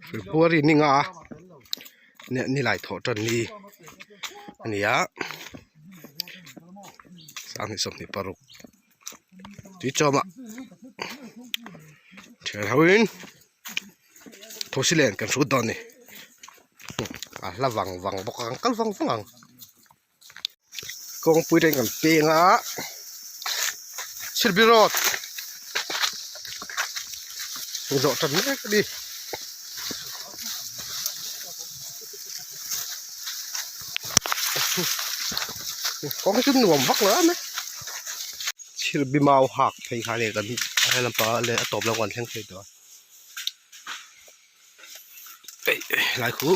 February ni nga nilai thawh tan ni a ni a 26 tui chawm ah thian ho in thosi len kan hrut dawn a ni a hla vang vang bawk a kan kal vang vang ang kawngpui te kan peng a chhilbi road zawh tan mek a ni. Kawng hi chu nuam vak lo em e chhilbi mau hak phei kha ania kan he lampang leh a tawp lam kan thleng thei tawh a helai khu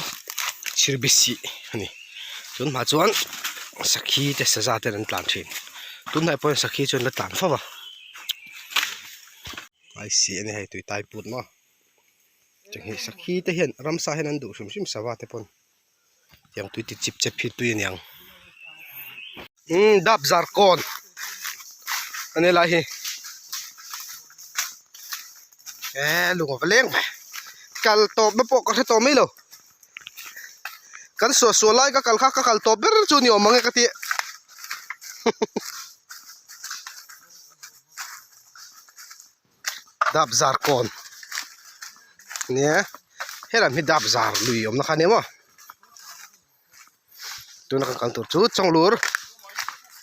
chhilbi sih a ni tun hma chuan sakhi te saza ten an tlan thin tunhnai pawh hian sakhi chu an la tlan fo va ai sih a ni hei tui tai put maw chawhmeh sakhi te hian ramsa hian an duh hrim hrim sava te pawn tiang tui ti chip chep hi tui a niang umm dap zar kawn a ni lai hi eee lung a va leng ve kal tawp na pawh ka hre tawh mai lo kan suah suah lai ka kal kha ka kal tawp ber chu ni awm ang e ka ti Dap zar kawn nia helam hi dap zar lui awmna kha a ni maw tuna kan kal tur chu chawnglur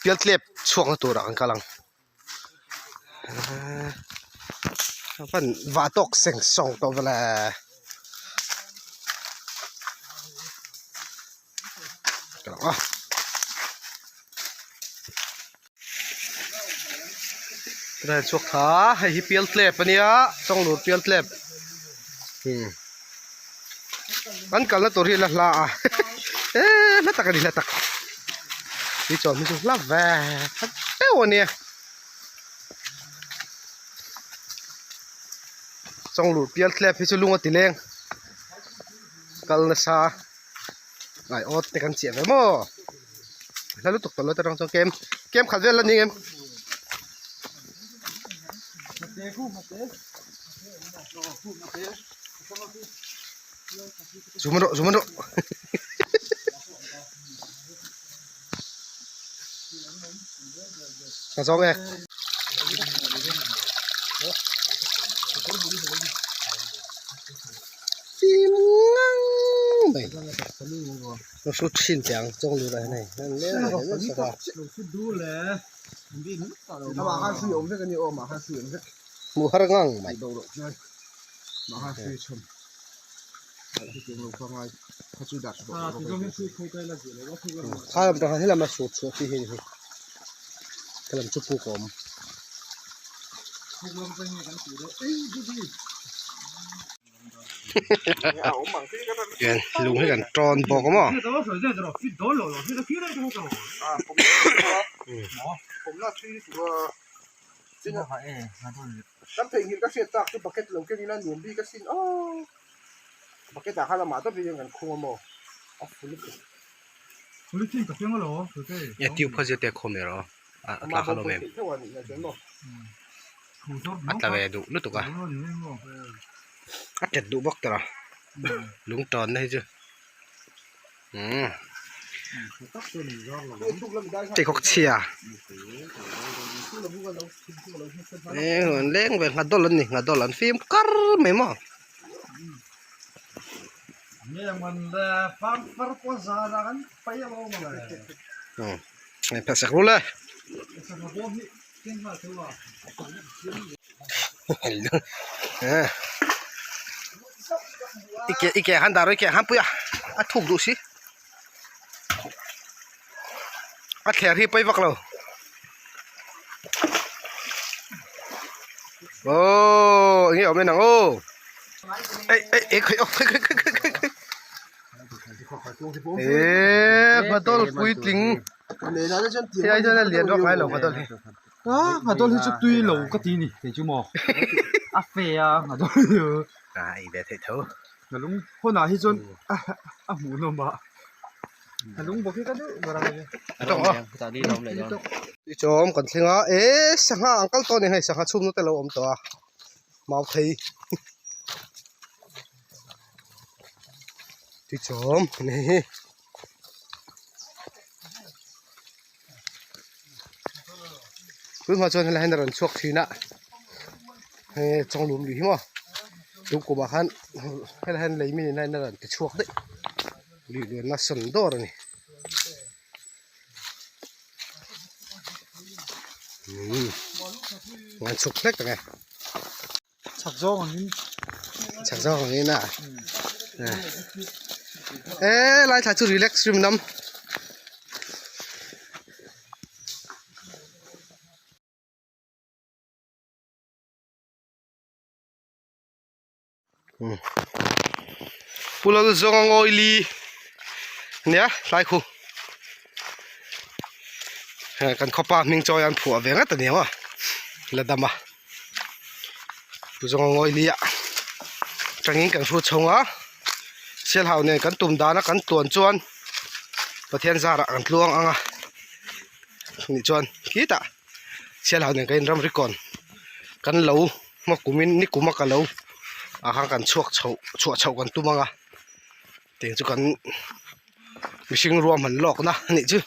pialtlep chhuakna turah kan kal ang a van vah tawk seng sawng tawh vele. Tunah hian chhuak tha hei hi pial tlep a nia chawnglur pial tlep umm an kalna tur hi la hla a eee hla tak a ni hla tak tui chuan hi chu hla ve khat deuh a nia chawnglur pial tlep hi chu lung a ti leng kal nasa ngai awt te kan chiah ve maw. Hla lutuk tawh lo te rang chuan kem kem khat vel a ni em. Zoom rawh zoom rawh. Ka zawng e. Fim ngang mai. Ka hru thin teh ang chawng lut ah hian hei an leng leh nasa a. Hmuh har ngang mai. Kha lam tang khan helam a sut chhuah chi hi a ni hi helam chu puk a awm. Hian lung hi kan tawn bawk a maw e tube kha zir te khawm leh rawh a tla kha lawm em a tla ve duh lutuk a a tet duh bawk tawh a lung tawn na hi chu umm pheikhawk chhia eng an leng ve nghadawlh an ni nghadawlh an fim kar mai maw. Hei phel sak rul e. Ike ike han dar ike han pui a a thuk duh si a thler hi pawi vak lo aww enge awm en ang aw ei ei ei khawi aw khawi khawi khawi khawi khawi eee nghadol puitling hei ai chuan a lian vak ngai lo nghadol hi nghadol hi chu tui lo ka ti ni kei chu maw a fe a nghadol chu a ei ve theih tho ngalung hawnah hi chuan a hmuhnawm a ngalung bawk hi ka deuh ber a tichuan kan thleng a eee sangha an kal tawh a ni hei sangha chhungna te a lo awm tawh a mau thei. Tuichawm a ni hi. Tunhma chuan helai hian a rawn chhuak thin a hei chawnglum lui hi maw tun kumah khan helai hian lei min in a rawn ti chhuak daih lui lian a sawn dawr a ni. Umm an chhuk hlek ang e. Chak zawng angin. Chak zawng angin a. E lai thla chu relax rim nam. Pu lal zawng a ngawi li nia tlai khu kan khawpa hming chawi an phuah ve ngat a ni ang a la dam a. Pu zawng a ngawi li a tangin kan hrut chhung a sialhau nen kan tum dana kan tluan chuan Pathian zarah kan tluang ang a nih chuan khitah sialhau nen kan inram rikawn kan lo hma kumin ni kuma ka lo ah khan kan chhuak chhoh chhuah chhoh kan tum ang a tiang chu kan mihring ruahman lawkna a nih chu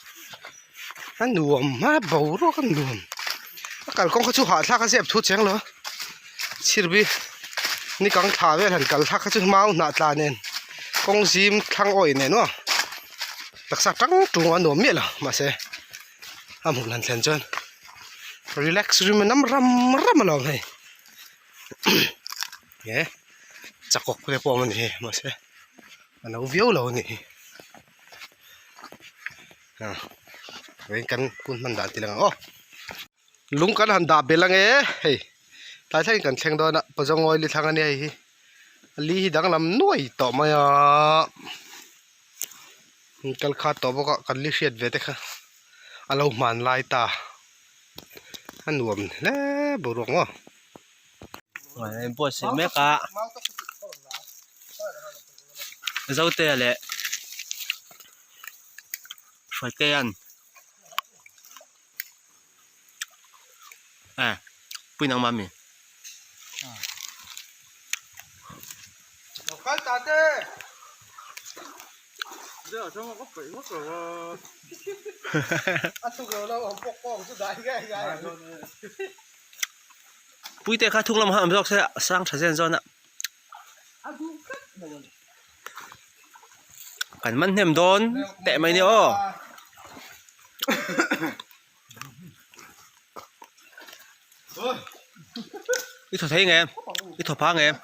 a nuam a boruak a nuam a kalkawng kha chu hahthlak a zep thu cheng lo chhirbi ni kang thla vel han kal thlak kha chu mau hnah tla nen kawng zim thlang awih nen aw taksa tang tung a nuam miah lo mahse a hmun han thlen chuan relax rim a nam ram ram alawm hei he chakawk te pawh a awm a ni hei mahse. A lo viau lo a nih hi ah vawiin kan hun hman dan tih lang ang aw lung kan han dah belh ange hei tlai thlengin kan thleng dawn a pawzawngawi li thlang a nia hei hi a li hi danglam nuai tawh mai a kal kha tawh bawk a kan li hriat ve te kha a lo hmanlai ta a nuam hle boruak maw. Buatsaih mek a Zotea leh Hruaitea'n eh pui nang mami. Puite kha thung lamah awm zawk se sang tha zen zawn a kan man hnem dawn teh mai ni aw. I thaw thei nge i thaw phang em.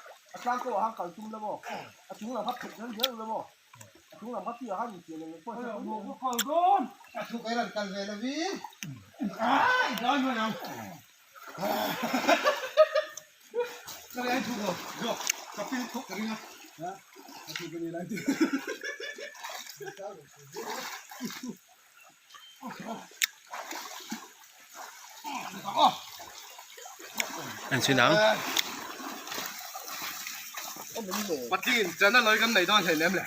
An chhui nang. Patling chana loi kan nei dawn hlei lem le.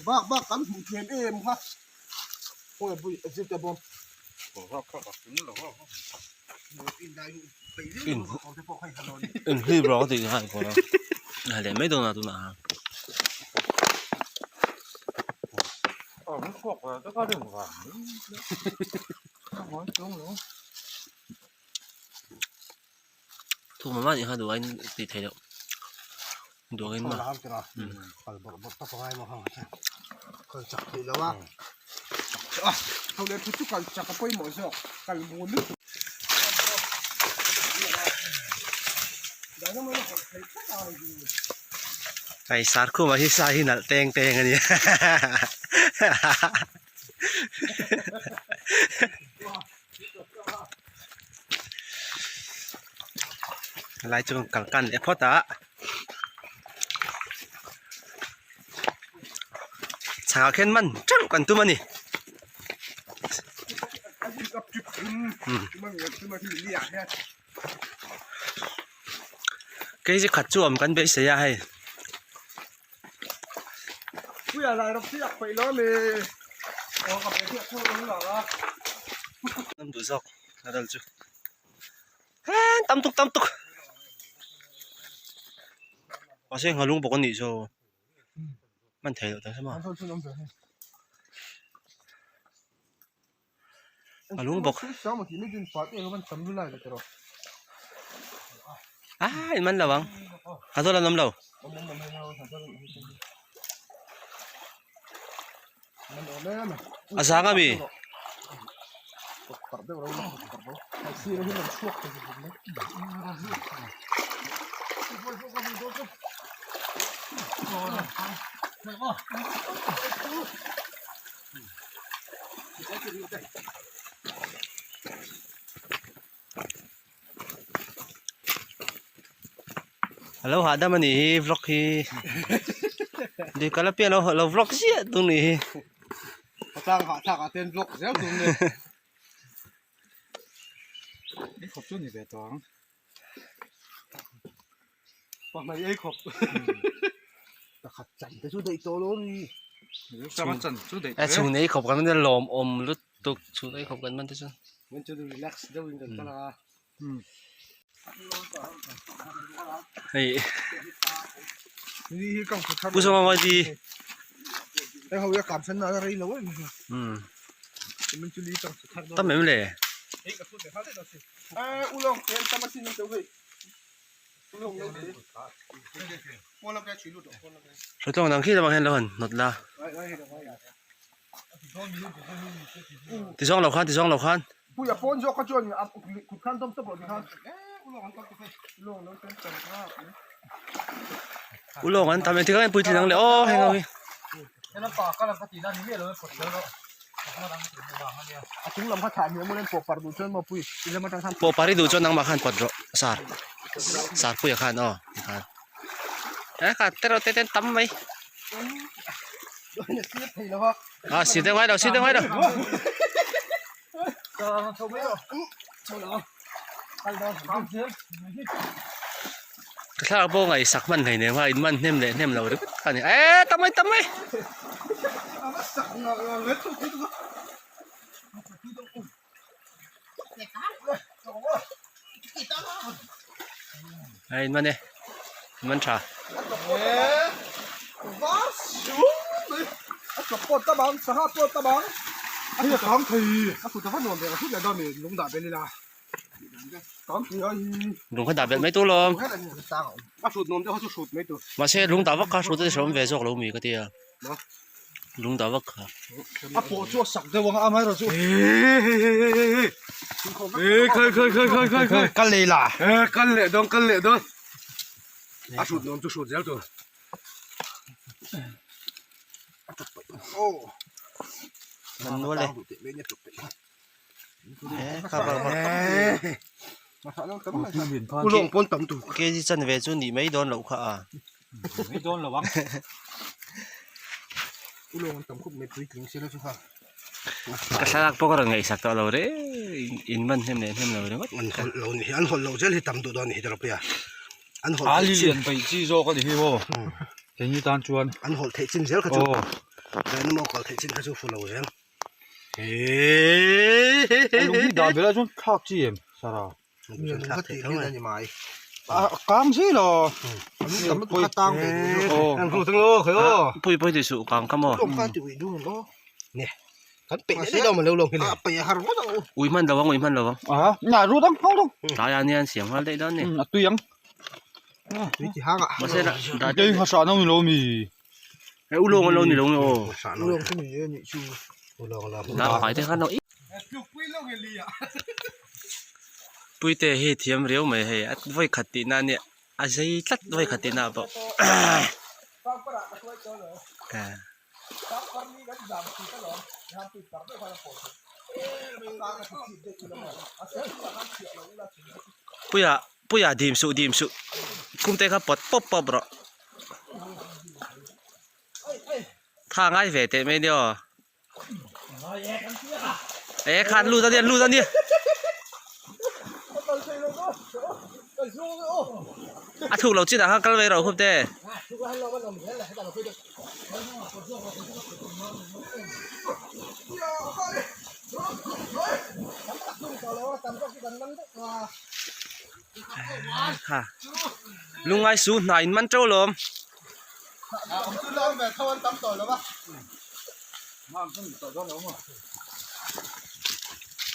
Bak bak kan hmuh thiam em kha. In hlui bawk a tih kha a a leh mai dawn a tunah khan. Thuk mah mah nih kha duh aiin tih theih loh duh angin maw. Hei Sarkhuma hi sa hi nalh teng teng a ni Helai chu kan kal leh phawt a. Chhangah khian man teuh kan tum a ni. Kg khat chu awm kan beisei a hei. Duh zawk a dal chu. Tam tuk tam tuk. Mahse nghalung bawk a nih chu hman theih loh tak zet a. Nghalung bawk a in man lo ang nghazawl an awm lo. A zang a mi? A lo hahdam a nih hi vlog hi lui kal apiang lo lo vlog ziah tur nih hi. Patlang hahthlak ah ten vlog zel tur ni. Ei khawp chu ni ve tawh ang. Pahnai ei khawp. Pakhat chan te chu daih tawh lo ni. Chama chan chu daih tawh. Chhun ei khawp kan man lawm awm lutuk chhun ei khawp kan man te chu. Min chu relax deuh in kan kal a. Hei Pu Sawma mawi di. Tam em le. Hruaitawng dang khi lamah hian lo han nawt la. Ti zawng lo khan ti zawng lo khan. Puia pawn zawk kha chuan a kut khan dawm tawp loh ni khan ulawng lo ten tam kha. Ulawng an tam engtik ang puitling ang le aw heng ho hi. A chung lam kha thah hniam ula pawh par duh chuan maw pui i lam atang khan. Pawh par i duh chuan nangmah khan pawt rawh sar sar puia khan aw tikhan. E kha te rawh te ten tam mai. A si deuh ngai lo si deuh ngai lo. Ka thlalak pawh ngaihsak hman hlei nem a in man hnem leh hnem lo ringawt kha a ni e tam mai tam mai. A in man e in man tha. Lung kha dah belh mai tur lawm. Mahse lung dah vak kha hrut a ti hreawm ve zawk lo mi ka ti a. Lung dah vak kha. A pawh chu a sak deuh ang a amaherawh chu khai khai khai khai khai khai kal leh la kal leh dawn kal leh dawn a hrut nuam chu hrut zel tur Nan nual e. Ulawng pawn tam tur. Kg chanve chu nih mai dawn loh kha a. Mai dawn lo ang. Ulawng an tam khawp mai puitling se la chu kha. Ka thlalak pawh ka rawn ngaihsak tawh lo reng in man hnem leh hnem lo ringawt. An hawlh lo ni hi an hawlh loh zel hi tam duh dawn ni hi Doropuia. An hawlh A lian paih chi zawk a ni hi maw. Keini tan chuan. An hawlh theih chin zel kha chu. Dynamo kal theih chin kha chu fu lo zel. A lung hi dah belh ah chuan thlak chi em Sara? Thlak theih tho mai. A kang zel a. Pui pui tih suh kang kha maw. Ui hman lo ang ui hman lo ang. Tlai ah nia an siam nghal daih dawn ni. A tui ang. Mahse dah Kei hmasa no ni lo mi. Hei ulawng an lo ni lo nge aw. Ulawng chu ni e nih chu. Ulawng la. Dah fai te khan lo. Puite hi thiam riau mai hei a vawi khat tih na ania a zei tlat vawi khat tih na ah pawh. Puia puia dim suh dim suh khumte kha pawt pawp pawp rawh. Tha ngai ve teh mai nia aw. E khan lut ania lut ania. A thuk lo chinah khan kal mai rawh khup te. Kha. Lungngai su hna in man teuh lawm.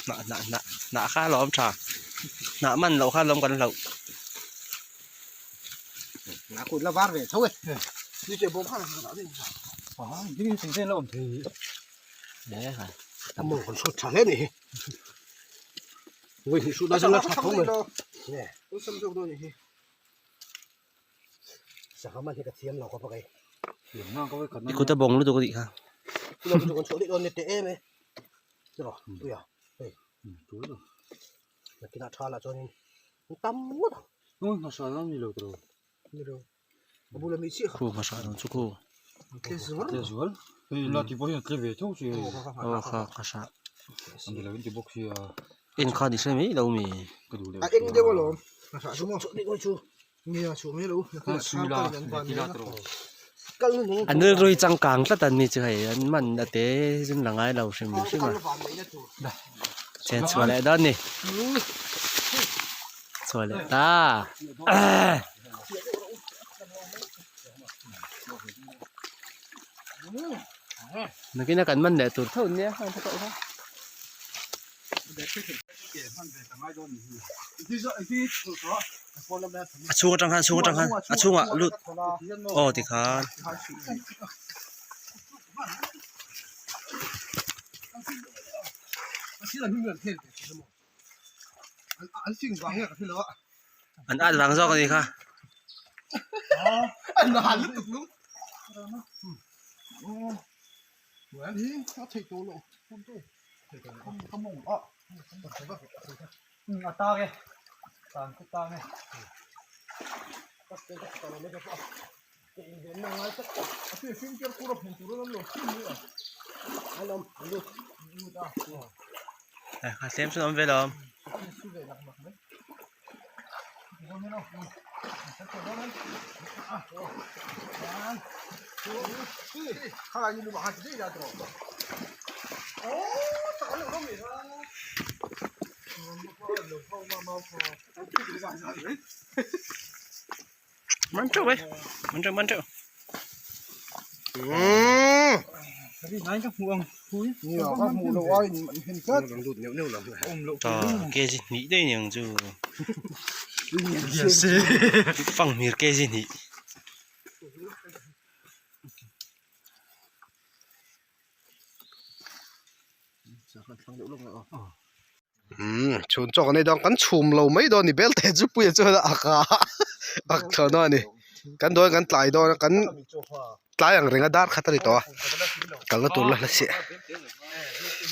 Hnah hnah hnah hnah kha alawm tha. Hnah man loh kha alawm kan hlauh. I kut a bawng lutuk a nih kha. Khu hmasa lo chu khu. Aw kha hmasa. En kha ni hre mai lo mi. An rilru hi changkang tlat an ni chu hei an man a te zin la ngai lo hrim hrim a chen chhuah leh dawn ni chhuah leh ta nakin a kan man leh tur tho nia A chhung atang khan a chhung atang khan a chhungah lut aw tikhan. An at vang zawk a ni kha. A tlem chu an awm ve lo awm. Man teuh mai man teuh man teuh. Ta kg hnih daih aniang chu fanghmir kg hnih. Umm chhun chawk an ei dawn kan chhum lo mai dawn a ni bel te chu puia chuan a ak a ak thlawh dawn a ni kan dawn kan tlai dawn a kan tlai ang reng a dar khat a ni tawh a kalna tur la hla chiah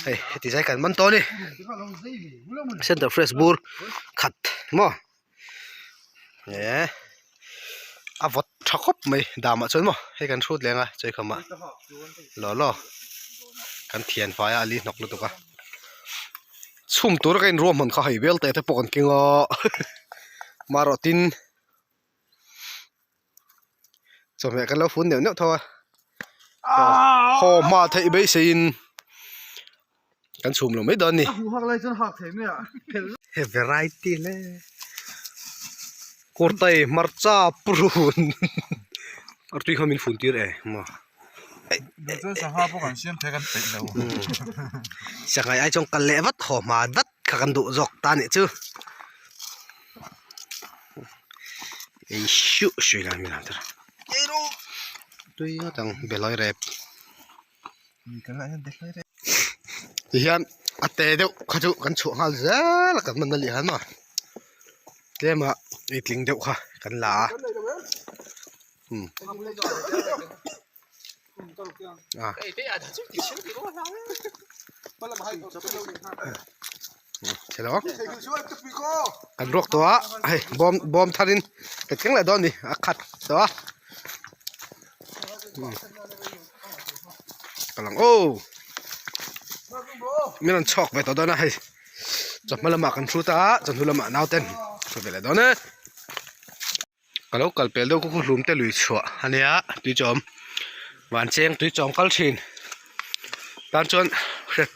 hei heti zai kan man tawh a ni center fresh bur khat maw eh a vawt tha khawp mai damah chuan maw hei kan hrut leng a chawikhamah law law kan thian fai a a li hnawk lutuk a chhum tura ka inruahman kha hei vel teh te pawh kan keng a marawh tin chawhmeh kan lo fun neuh neuh tho a haw hma theih beiseiin kan chhum lo mai dawn a ni he variety hle kurtai hmarcha purun artui kha min fun tir e maw sanghai ai chuan kal leh vat haw hma vat kha kan duh zawk ta nih chu. Ei hriuh hriuh ila min ang tir tui ngawt ang belawi rep tihian a te deuh kha chu kan chhuah nghal zel a kan man na leh han a tlem a ei tling deuh kha kan la a umm a. Hello kan ruak tawh a hei bawm bawm thar in ka thleng leh dawn a ni a khat tawh a ka lang aw min rawn chhawk ve tawh dawn a hei chawhma lamah kan thu ta a chawhnu lamah nauten thu ve leh dawn e. Ka lo kal pel deuh khaw hlum te lui chhuah a nia tui chawm van cheng tui chawm kal thin tan chuan hriat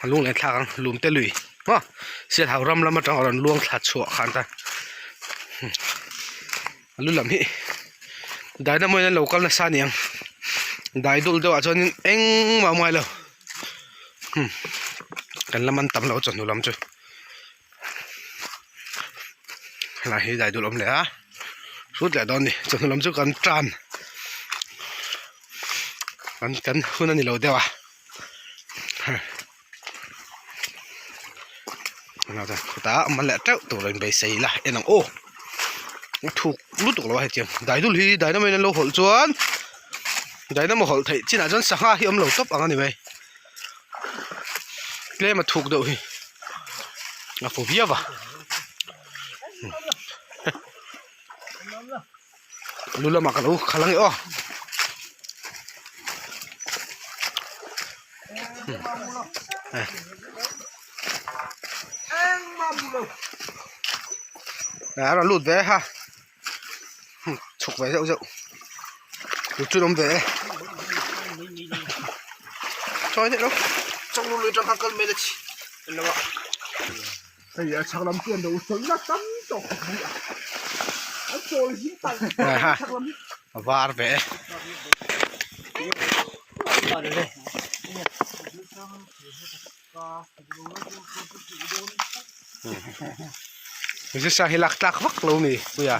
a lung leh thlak ang hlum te lui maw sialhau ram lam atang a rawn luang thla chhuah khan ta. A lu lam hi dynamo in an lo kal nasa a niang dai dul deuh ah chuanin engmah a awm ngailo hmm kan la man tam lo chawhnu lam chu helai hi dai dul a awm leh a hrut leh dawn a ni chawhnu lam chu kan tan kan kan hun a ni lo deuh a. Khutah a man leh teuh tur a inbeisei ila en ang aw a thuk lutuk lo a hetiang daidul hi dynamo in an lo hawlh chuan dynamo hawlh theih chinah chuan sangha hi awm lo tawp ang a ni mai tlem a thuk deuh hi a fu viau a lu lamah ka lo khalh ang e aw a rawn lut ve ha chhuk ve zeuh zeuh tut chu an awm ve e chawi daih lo chawng lui atang khan kal mai la chi en lo a. Hei a chhak lam chuan lo sawi na tam tawk khawp mai a an chawl zing tak chhak lam hi a var ve e. Zirsa hi lak tlak vak lo ni puia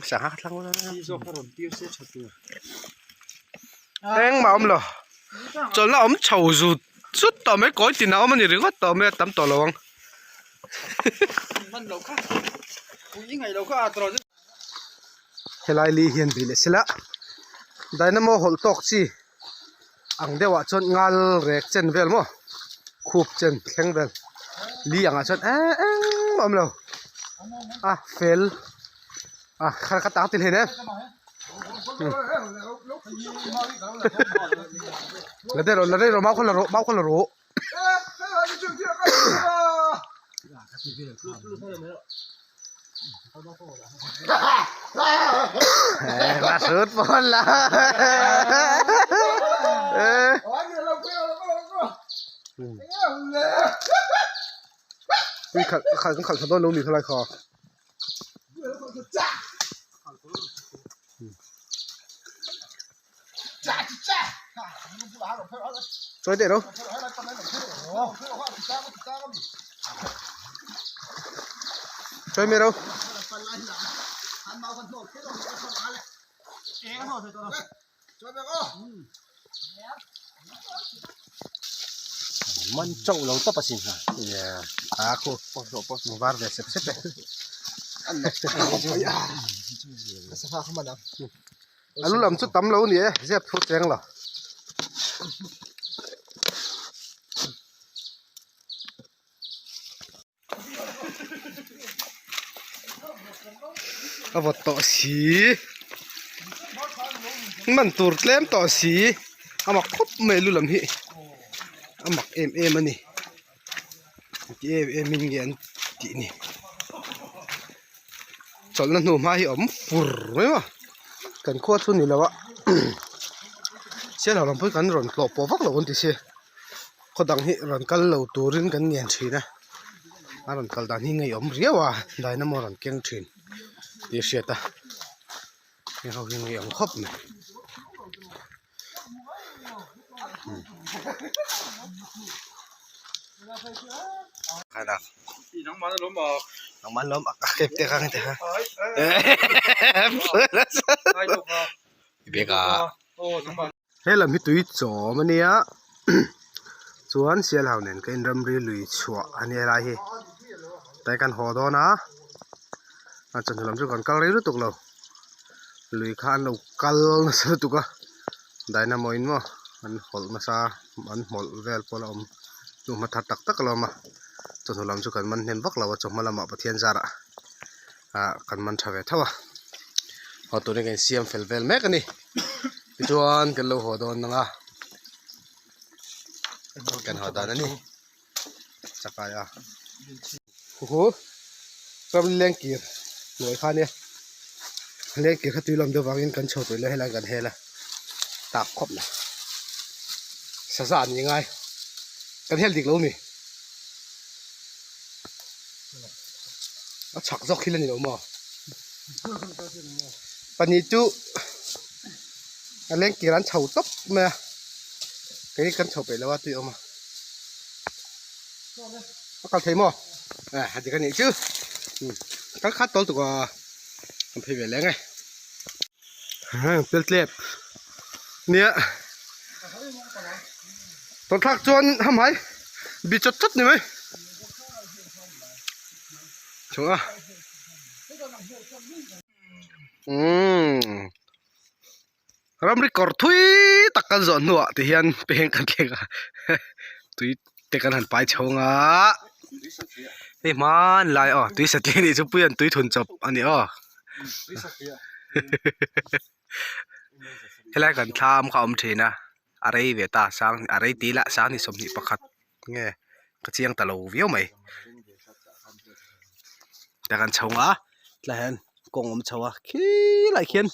sangha kha thlang engmah awm lo chawlhna awm chho zut. Chut tawh mai kawi tin a awm a ni ringawt tawh mai a tam tawh lo ang. Helai li hian bih leh sela dynamo hawlh tawk chi ang deuh ah chuan ngal rek chen vel maw khup chen thleng vel li ang ah chuan eng engmah a awm lo a fel a kha ka tang ti hle nen. La dei rawh la dei rawh mau kha la rawh mau kha la rawh. La sut pawn la. Khalh khalh khalh tha dawn lo ni khalai kha. Chawi teh ro. Chawi mai ro. Man chauh lo tawp asin ha. Yeah. A khu var ve sep sep e. A lu lam chu tam lo ni e zep thu cheng lo. A vawt tawh si man tur tlem tawh si a mak khawp mai lu lam hi a mak em em a ni ti em em in nge an tih ni chawlhna hnu hma hi a awm fur mai a kan khua chu ni lo a sialho lam pawh hi kan rawn tlawh pawh vak lo an ti si. Khaw dang hi rawn kal lo turin kan ngen thin a a rawn kal dan hi ngeiawm riau a dynamo rawn keng thin tih a hriat a heng ho hi ngeiawm khawp mai. He lam hi tui chawm a nia chuan sialhau nen ka inramri lui chhuah a nia helai hi tlai kan haw dawn a a chawhnu lam chu kan kal rei lutuk lo lui kha an lo kal nasa lutuk a dynamo in maw an hawlh nasa an hmawlh vel pawh a la awm chu hma thar tak tak a la awm a chawhnu lam chu kan man hnem vak lo a chawhma lamah Pathian zarah ah kan man tha ve tho a haw turin kan insiam fel vel mek a ni. Tichuan kan lo haw dawn ang a kan haw dan a ni chakai a hu ram lengkir hnuai kha nia lengkir kha tui lam deuh vangin kan chho tawh ila helai kan hel a tak khawp mai saza a ni ngai kan hel dik lo mi a chhak zawk hi la ni lo maw. Pahnih chu a leng kir an chho tawp mai a kei kan chho peih lo a tui a awm a a kal thei maw a dik a nih chu kal khat tawl tuk a kan phei ve leng e peltlep nia tawlh thlak chuan hamhai bi chawt chawt ni mai chunga. Umm ramri kawr thui tak kan zawh hnuah ti hian peng kan thleng a tui te kan han pai chho ang a hei hmanlai aw tui satliah nih chu puian tui thun chawp a ni aw helai kan thlam kha a awm thin a a rei ve ta sang a rei tih lah sang ni 21 nge ka chiang ta lo viau mai ta kan chho a tlai hian kawng awm chho a khilai khian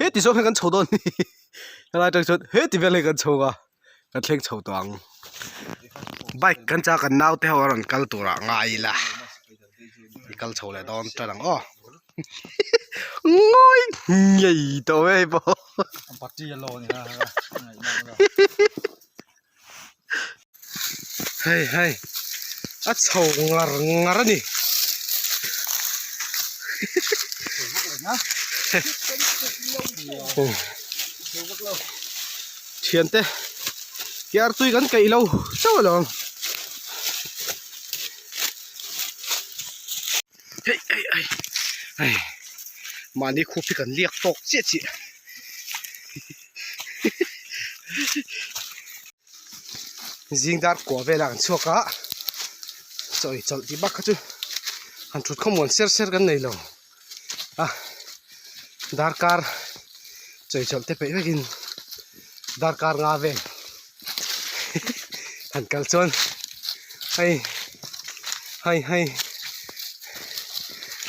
heti zawng hian kan chho dawn helai atang chuan heti vel hi kan chho a kan thleng chho tawh ang bike kan chak kan nau te ho a rawn kal tur ah ngai ila i kal chho leh dawn tan ang aw ngawi ngei tawh mai pawh. Hei hei a chho ngar ngar a ni thiante kiar tui kan keih lo chauh alawm hei hei hei hei mahni khup hi kan liak tawk chiah chiah. Zing dar kua velah kan chhuak a chawi chawlh tih bak kha chu han thut khawmuan ser ser kan nei lo a darkar chawi chawlh te peih vekin darkar nga vel han kal chuan hei hei hei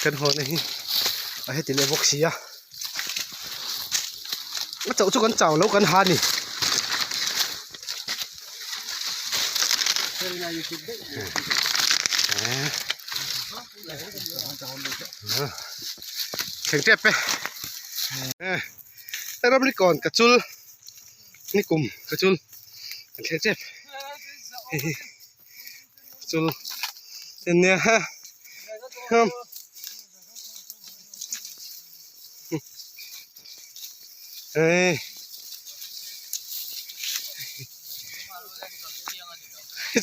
kan hawn hi a heti leh bawk si a. A chauh chu kan chau lo kan ha ni. Thleng tep e. Ramri kawn ka chul ni kum ka chul kan thleng tep. Chul nia ha. Hei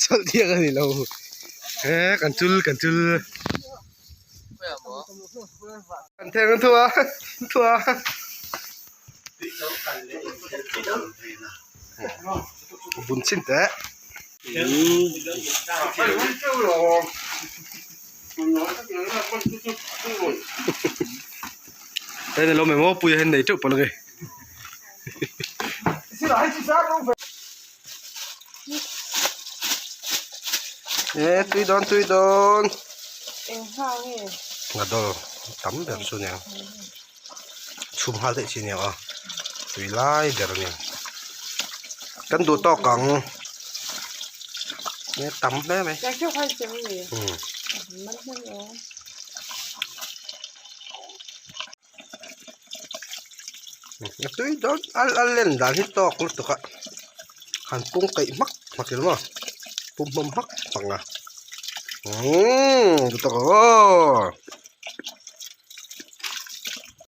chawlh thiang a ni lo he kan chul kan chul kan theng an thua thua bun chin teh. Đây là lô mày mô pui hen nei teuh pawh ange. E tui dawn tui dawn. Nga dawr tam ber chu nia. Chhum nghal daih chi nia aw. Tui lai ber a ni. Kan duh tawk ang. E tam hle mai. Umm. A tui dawn al al len dan hi tawk lutuk a han pung kaih hmak hmak ilo maw pum hmawm hmak hmak a umm duh tawk ang aw.